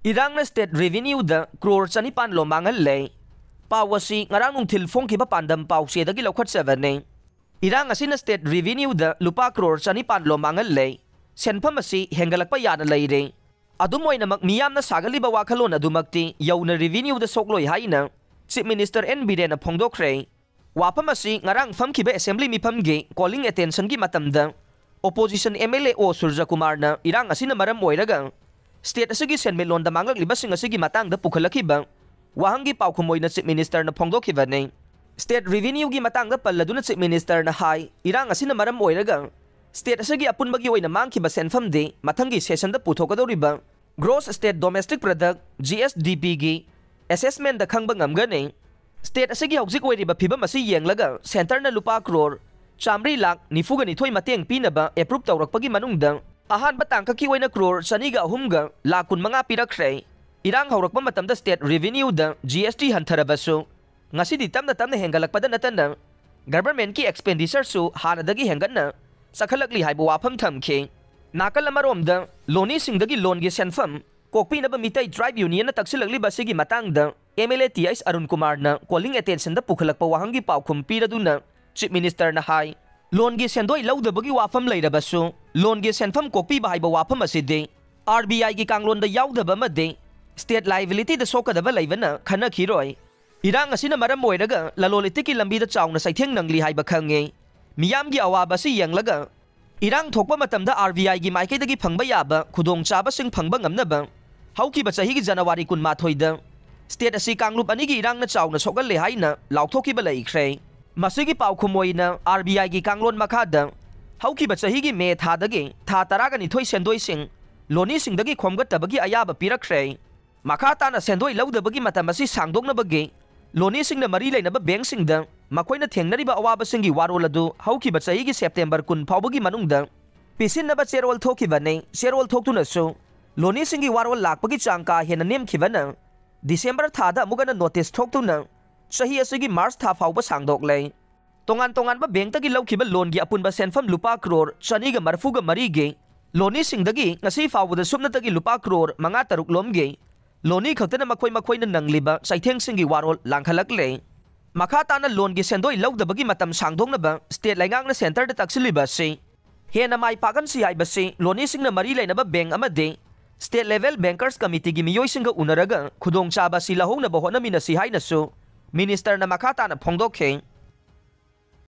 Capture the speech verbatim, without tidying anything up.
ꯏꯔꯥꯡꯅ state revenue ꯗ ꯀ꯭ꯔꯣꯔ ꯆꯅꯤꯄꯥꯟ ꯂꯣꯝ ꯃꯥꯡꯍꯜꯂꯦ꯫ ꯄꯥꯎ ꯑꯁꯤ ꯉꯔꯥꯡ ꯅꯨꯡꯊꯤꯜ ꯐꯣꯡꯈꯤꯕ ꯄꯥꯟꯗꯝ ꯄꯥꯎꯆꯦꯗꯒꯤ ꯂꯧꯈꯠꯆꯕꯅꯤ꯫ ꯏꯔꯥꯡ ꯑꯁꯤꯅ state revenue ꯗ ꯂꯨꯄꯥ ꯀ꯭ꯔꯣꯔ ꯆꯅꯤꯄꯥꯟ ꯂꯣꯝ ꯃꯥꯡꯍꯜꯂꯦ꯫ ꯁꯦꯟꯐꯝ ꯑꯁꯤ ꯍꯦꯟꯒꯠꯂꯛꯄ ꯌꯥꯅ ꯂꯩꯔꯦ꯫ ꯑꯗꯨꯝ ꯑꯣꯏꯅꯃꯛ, ꯃꯤꯌꯥꯝꯅ ꯁꯥꯒꯠꯂꯤꯕ ꯋꯥꯈꯜꯂꯣꯟ ꯑꯗꯨꯃꯛꯇꯤ ꯌꯧꯅ revenue ꯗ ꯁꯣꯛꯂꯣꯏ ꯍꯥꯏꯅ Chief Minister N ꯕꯤꯔꯦꯟꯅ ꯐꯣꯡꯗꯣꯛꯈ꯭ꯔꯦ꯫ ꯋꯥꯐꯝ ꯑꯁꯤ ꯉꯔꯥꯡ ꯐꯝꯈꯤꯕ assembly ꯃꯤꯐꯝꯒꯤ calling attention ꯒꯤ ꯃꯇꯝꯗ opposition M L A O ꯁꯨꯔꯖꯀꯨꯃꯥꯔꯅ ꯏꯔꯥꯡ ꯑꯁꯤꯅ ꯃꯔꯝ ꯑꯣꯏꯔꯒ state ꯑꯁꯤꯒꯤ ꯁꯦꯟꯃꯤꯠꯂꯣꯟꯗ ꯃꯥꯡꯂꯛꯂꯤꯕꯁꯤꯡ ꯑꯁꯤꯒꯤ ꯃꯇꯥꯡꯗ ꯄꯨꯈꯠꯂꯛꯈꯤꯕ ꯋꯥꯍꯪꯒꯤ ꯄꯥꯎꯈꯨꯝ ꯑꯣꯏꯅ Chief Minister ꯅ ꯐꯣꯡꯗꯣꯛꯈꯤꯕꯅꯤ꯫ State revenue ꯒꯤ ꯃꯇꯥꯡꯗ ꯄꯜꯂꯗꯨꯅ Chief Minister ꯅ ꯍꯥꯏ, ꯏꯔꯥꯡ ꯑꯁꯤꯅ ꯃꯔꯝ ꯑꯣꯏꯔꯒ state ꯑꯁꯤꯒꯤ ꯑꯄꯨꯟꯕꯒꯤ ꯑꯣꯏꯅ ꯃꯥꯡꯈꯤꯕ ꯁꯦꯟꯐꯝꯗꯤ ꯃꯊꯪꯒꯤ session ꯗ ꯄꯨꯊꯣꯛꯀꯗꯧꯔꯤꯕ Gross State Domestic Product, G S D P ꯒꯤ assessment ꯗ ꯈꯪꯕ ꯉꯝꯒꯅꯤ꯫ State ꯑꯁꯤꯒꯤ ꯍꯧꯖꯤꯛ ꯑꯣꯏꯔꯤꯕ ꯐꯤꯕꯝ ꯑꯁꯤ ꯌꯦꯡꯂꯒ centre ꯅ ꯂꯨꯄꯥ ꯀ꯭ꯔꯣꯔ ꯆꯥꯃꯔꯤ ꯂꯥꯈ ꯅꯤꯐꯨꯒ ꯅꯤꯊꯣꯏ ꯃꯇꯦꯡ ꯄꯤꯅꯕ approve ꯇꯧꯔꯛꯄꯒꯤ ꯃꯅꯨꯡꯗ ꯑꯍꯥꯟꯕ ꯇꯥꯡꯀꯛꯀꯤ ꯑꯣꯏꯅ ꯀ꯭ꯔꯣꯔ ꯆꯅꯤꯒ ꯑꯍꯨꯝꯒ ꯂꯥꯈ ꯀꯨꯟꯃꯉꯥ ꯄꯤꯔꯛꯈ꯭ꯔꯦ꯫ ꯏꯔꯥꯡ ꯍꯧꯔꯛꯄ ꯃꯇꯝꯗ state revenue ꯗ G S T ꯍꯟꯊꯔꯕꯁꯨ, ꯉꯁꯤꯗꯤ ꯇꯞꯅ ꯇꯞꯅ ꯍꯦꯟꯒꯠꯂꯛꯄꯗ ꯅꯠꯇꯅ government ꯀꯤ expenditure ꯁꯨ ꯍꯥꯟꯅꯗꯒꯤ ꯍꯦꯟꯒꯠꯅ ꯆꯈꯠꯂꯛꯂꯤ ꯍꯥꯏꯕ ꯋꯥꯐꯝ ꯊꯝꯈꯤ꯫ ꯅꯥꯀꯜ ꯑꯃꯔꯣꯝꯗ, ꯂꯣꯅꯤꯁꯤꯡꯗꯒꯤ loan ꯒꯤ ꯁꯦꯟꯐꯝ ꯀꯣꯛꯄꯤꯅꯕ ꯃꯤꯇꯩ tribe union ꯅ ꯇꯛꯁꯤꯜꯂꯛꯂꯤꯕ ꯑꯁꯤꯒꯤ ꯃꯇꯥꯡꯗ M L A T H Arun ꯀꯨꯃꯥꯔꯅ calling attention ꯗ ꯄꯨꯈꯠꯂꯛꯄ ꯋꯥꯍꯪꯒꯤ ꯄꯥꯎꯈꯨꯝ ꯄꯤꯔꯗꯨꯅ Chief Minister ꯅ ꯍꯥꯏ, loan ꯒꯤ ꯁꯦꯟꯗꯣꯏ ꯂꯧꯗꯕꯒꯤ ꯋꯥꯐꯝ ꯂꯩꯔꯕꯁꯨ, loan ꯒꯤ ꯁꯦꯟꯐꯝ ꯀꯣꯛꯄꯤꯕ ꯍꯥꯏꯕ ꯋꯥꯐꯝ ꯑꯁꯤꯗꯤ R B I ꯒꯤ ꯀꯥꯡꯂꯣꯟꯗ ꯌꯥꯎꯗꯕ ꯑꯃꯗꯤ state liability ꯗ ꯁꯣꯛꯀꯗꯕ ꯂꯩꯕꯅ ꯈꯟꯅꯈꯤꯔꯣꯏ꯫ ꯏꯔꯥꯡ ꯑꯁꯤꯅ ꯃꯔꯝ ꯑꯣꯏꯔꯒ ꯂꯂꯣꯟ ꯏꯇꯤꯛꯀꯤ ꯂꯝꯕꯤꯗ ꯆꯥꯎꯅ ꯆꯩꯊꯦꯡ ꯅꯪꯂꯤ ꯍꯥꯏꯕ ꯈꯪꯉꯤ꯫ ꯃꯤꯌꯥꯝꯒꯤ ꯑꯋꯥꯕ ꯑꯁꯤ ꯌꯦꯡꯂꯒ ꯏꯔꯥꯡ ꯊꯣꯛꯄ ꯃꯇꯝꯗ R B I ꯒꯤ ꯃꯥꯏꯀꯩꯗꯒꯤ ꯐꯪꯕ ꯌꯥꯕ ꯈꯨꯗꯣꯡꯆꯥꯕꯁꯤꯡ ꯐꯪꯕ ꯉꯝꯅꯕ ꯍꯧꯈꯤꯕ ꯆꯍꯤꯒꯤ January ꯀꯨꯟꯃꯥꯊꯣꯏꯗ state ꯑꯁꯤ ꯀꯥꯡꯂꯨꯞ ꯑꯅꯤꯒꯤ ꯏꯔꯥꯡꯅ ꯆꯥꯎꯅ ꯁꯣꯛꯍꯜꯂꯦ ꯍꯥꯏꯅ ꯂꯥꯎꯊꯣꯛꯈꯤꯕ ꯂꯩꯈ꯭ꯔꯦ꯫ ꯃꯁꯤꯒꯤ ꯄꯥꯎꯈꯨꯝ ꯑꯣꯏꯅ R B I ꯒꯤ ꯀꯥꯡꯂꯣꯟ ꯃꯈꯥꯗ ꯍꯧꯈꯤꯕ ꯆꯍꯤꯒꯤ May ꯊꯥꯗꯒꯤ ꯊꯥ ꯇꯔꯥꯒ ꯅꯤꯊꯣꯏ ꯁꯦꯟꯗꯣꯏꯁꯤꯡ ꯂꯣꯅꯤꯁꯤꯡꯗꯒꯤ ꯈꯣꯝꯒꯠꯇꯕꯒꯤ ꯑꯌꯥꯕ ꯄꯤꯔꯛꯈ꯭ꯔꯦ꯫ ꯃꯈꯥ ꯇꯥꯅ ꯁꯦꯟꯗꯣꯏ ꯂꯧꯗꯕꯒꯤ ꯃꯇꯝ ꯑꯁꯤ ꯁꯥꯡꯗꯣꯛꯅꯕꯒꯤ ꯂꯣꯅꯤꯁꯤꯡꯅ ꯃꯔꯤ ꯂꯩꯅꯕ bank ꯁꯤꯡꯗ ꯃꯈꯣꯏꯅ ꯊꯦꯡꯅꯔꯤꯕ ꯑꯋꯥꯕꯁꯤꯡꯒꯤ ꯋꯥꯔꯣꯜ ꯑꯗꯨ ꯍꯧꯈꯤꯕ ꯆꯍꯤꯒꯤ September ꯀꯨꯟ ꯐꯥꯎꯕꯒꯤ ꯃꯅꯨꯡꯗ ꯄꯤꯁꯤꯟꯅꯕ ꯆꯦꯔꯣꯜ ꯊꯣꯛꯈꯤꯕꯅꯤ꯫ ꯆꯦꯔꯣꯜ ꯊꯣꯛꯇꯨꯅꯁꯨ ꯂꯣꯅꯤꯁꯤꯡꯒꯤ ꯋꯥꯔꯣꯜ ꯂꯥꯛꯄꯒꯤ ꯆꯥꯡ ꯀꯥ ꯍꯦꯟꯅ ꯅꯦꯝꯈꯤꯕꯅ December ꯊꯥꯗ ꯑꯃꯨꯛ ꯍꯟꯅ notice ꯊꯣꯛꯇꯨꯅ ꯆꯍꯤ ꯑꯁꯤꯒꯤ March ꯊꯥ ꯐꯥꯎꯕ ꯁꯥꯡꯗꯣꯛꯂꯦ꯫ ꯇꯣꯉꯥꯟ ꯇꯣꯉꯥꯟꯕ bank ꯇꯒꯤ ꯂꯧꯈꯤꯕ loan ꯒꯤ ꯑꯄꯨꯟꯕ ꯁꯦꯟꯐꯝ ꯂꯨꯄꯥ ꯀ꯭ꯔꯣꯔ ꯆꯅꯤꯒ ꯃꯔꯤꯐꯨꯒ ꯃꯔꯤꯒꯤ ꯂꯣꯅꯤꯁꯤꯡꯗꯒꯤ ꯉꯁꯤ ꯐꯥꯎꯕꯗ ꯁꯨꯞꯅꯇꯒꯤ ꯂꯨꯄꯥ ꯀ꯭ꯔꯣꯔ ꯃꯉꯥ ꯇꯔꯨꯛ ꯂꯣꯝꯒꯤ ꯂꯣꯅꯤ ꯈꯛꯇꯅ ꯃꯈꯣꯏ ꯃꯈꯣꯏꯅ ꯅꯪꯂꯤꯕ ꯆꯩꯊꯦꯡꯁꯤꯡꯒꯤ ꯋꯥꯔꯣꯜ ꯂꯥꯡꯈꯠꯂꯛꯂꯦ꯫ ꯃꯈꯥ ꯇꯥꯅ ꯂꯣꯟꯒꯤ ꯁꯦꯟꯗꯣꯏ ꯂꯧꯗꯕꯒꯤ ꯃꯇꯝ ꯁꯥꯡꯗꯣꯛꯅꯕ ꯁ꯭ꯇꯦꯠ ꯂꯩꯉꯥꯛꯅ ꯁꯦꯟꯇꯔꯗ ꯇꯛꯁꯤꯜꯂꯤꯕ ꯑꯁꯤ ꯍꯦꯟꯅ ꯃꯥꯏ ꯄꯥꯛꯍꯟꯁꯤ ꯍꯥꯏꯕꯁꯤ ꯂꯣꯅꯤꯁꯤꯡꯅ ꯃꯔꯤ ꯂꯩꯅꯕ ꯕꯦꯡꯛ ꯑꯃꯗꯤ ꯁ꯭ꯇꯦꯠ ꯂꯦꯚꯦꯜ ꯕꯦꯡꯀꯔꯁ ꯀꯃꯤꯇꯤꯒꯤ ꯃꯤꯑꯣꯏꯁꯤꯡꯒ ꯎꯅꯔꯒ ꯈꯨꯗꯣꯡꯆꯥꯕ ꯑꯁꯤ ꯂꯧꯍꯧꯅꯕ ꯍꯣꯠꯅꯃꯤꯟꯅꯁꯤ ꯍꯥꯏꯅꯁꯨ ꯃꯤꯅꯤꯁꯇꯔꯅ ꯃꯈꯥ ꯇꯥꯅ ꯐꯣꯡꯗꯣꯛꯈꯤ꯫